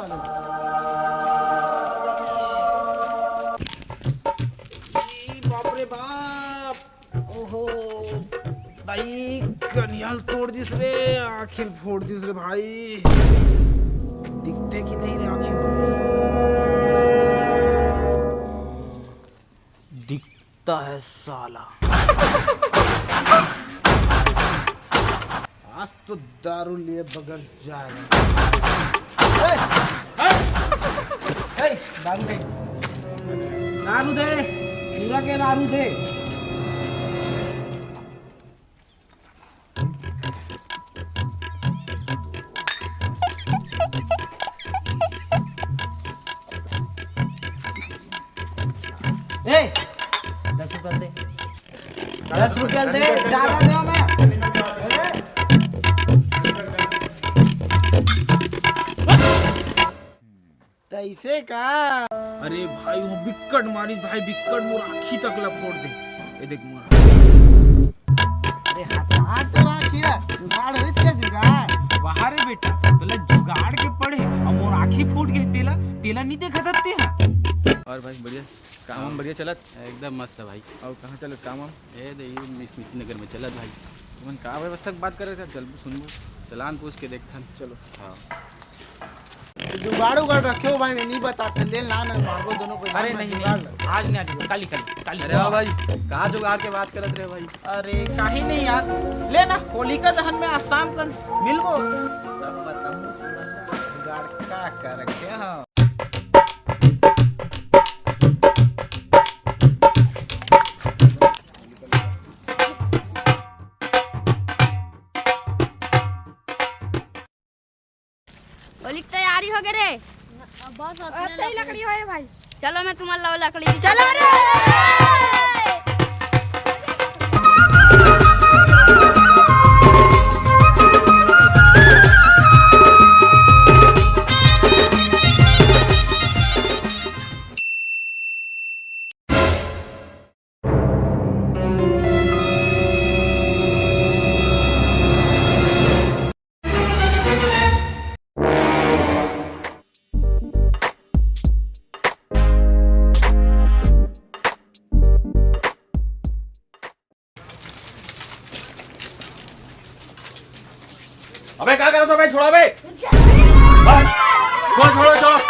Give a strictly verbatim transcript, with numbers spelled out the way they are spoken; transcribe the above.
साले। ई बाप रे बाप। ओहो, दाई, कनियाल तोड़ दिस रे, आँखी ल फोड़ दिस रे भाई। दिखथे कि नहीं रे आँखी? दिखता है साला। आज तो दारू लिए बगैर जाएगा। ए, ए, ए, दारू दे, दारू दे, पूरा के दारू दे। ए, दस रुपया दे। दस रुपया दे, ज्यादा दे मैं। तैसे का? अरे भाई, वो बिक्कट मारिस भाई, बिक्कट, मोर आँखी तक ला फोड़ दे। ये देख मोर। अरे हटा तो राखी। जुगाड़ होइस का जुगाड़? वाह रे बेटा, तोला जुगाड़ के पड़े, अब मोर आँखी फूट गे, तेला, तेला नहीं देखत हस तेहा। और भाई बढ़िया, काम वाम बढ़िया चलत? एकदम मस्त भाई। और कहाँ चलत काम वाम? ए दे, ये स्मृति नगर में चलत भाई। तुमन का व्यवस्था के बात करे थे? चलबू सुनबू, चलान पूछ के देखथन। चलो। हाँ। जुगाड़ उगाड़ रखे हो भाई, मैं नहीं बताते, ले ना ना मांगो दोनों को। अरे नहीं, जुगाड़ नहीं, आज नहीं, आज नहीं, काली, काली, काली। अरे हाँ भाई, कहाँ जुगाड़ के बात करत रहे भाई? अरे काहे नहीं यार, ले ना, होलिका दहन में आज शाम कन मिलबो, तब बताऊँ जुगाड़ का कर रखे हो। होली के तैयारी हो गे रे। बस अतने अतने लकड़ी होए भाई। चलो मैं तुम्हार ला लकड़ी दी। चलो रे। अबे का करत हो बे? छोड़ो बे। बस। छोड़ो, छोड़ो, छोड़ो।